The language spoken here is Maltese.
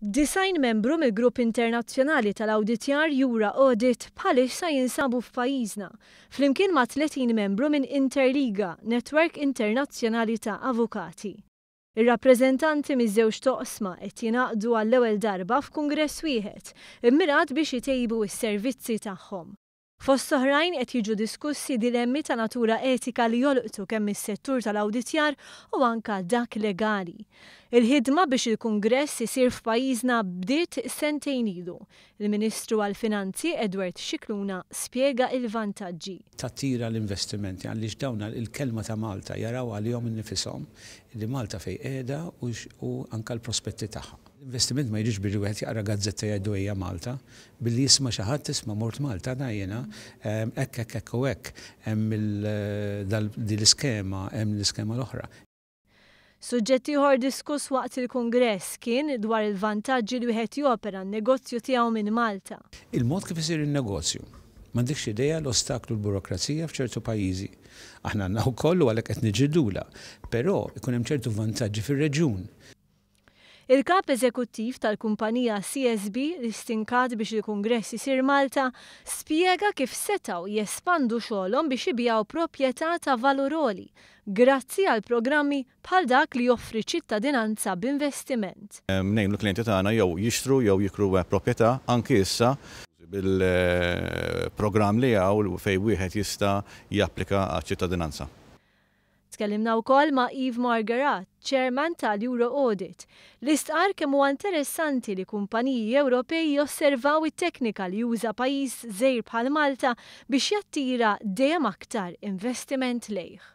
90 membru mill-Grupp Internazzjonali tal-Awditjar Jura Audit bħalissa jinsabu f'pajjiżna, flimkien ma' 30 membru minn Interliga, netwerk internazzjonali ta' avukati. Ir-rappreżentanti miż-żewġ toqsma qed jingħaqdu għall-ewwel darba f'kungress wieħed, immirat biex itejbu s-servizzi tagħhom. Fost oħrajn qed jiġu diskussi dilemmi ta' natura etika li jolqtu kemm is-settur tal-awditjar u anka dak legali. Il-ħidma biex il-kungress isir f'pajjiżna bdiet sentejn ilu. Il-Ministru għall-Finanzi Edward Scicluna spjega il-vantaġġi. Tattira l-investimenti għaliex dawn il-kelma ta' Malta jaraw għalihom innifishom li Malta fejn qiegħda u anka l-prospetti tagħha. L-investiment ma jiġix billi wieħed jaqra gazzetta jgħidu ejja Malta, billi jisma' xi ħadd isma' mort Malta da jiena hekk hekk hekk u hekk hemm din l-iskema, hemm l-iskema l-oħra. Suġġett ieħor diskuss waqt il-kungress kien dwar il-vantaġġi li wieħed jopera n-negozju tiegħu minn Malta. Il-mod kif isir in-negozju. M'għandekx idea l-ostaklu l-burokrazija f'ċertu pajjiżi. Aħna għandna wkoll u għalhekk qed niġġildulha, però ikun hemm ċertu vantaġġi fir-reġjun. Il-kap eżekuttiv tal-kumpanija CSB li stinkat biex il-kungress isir Malta spjega kif setgħu jespandu xogħolhom biex ibigħu proprjetà ta' valur għoli grazzi għal programmi bħal dak li joffri ċittadinanza b'investiment. Ngħinu l-klijenti tagħna jew jixtru jew jikru proprjetà anki issa bil-programm li hawn fejn wieħed jista' japplika għaċ-ċittadinanza. Tkellimna wkoll ma' Yves Margarat, chairman tal-Euro Audit, li stqar kemm huwa interessanti li kumpaniji Ewropej josservaw it-teknika li juża pajjiż żgħir bħal Malta biex jattira dejjem aktar investiment lejh.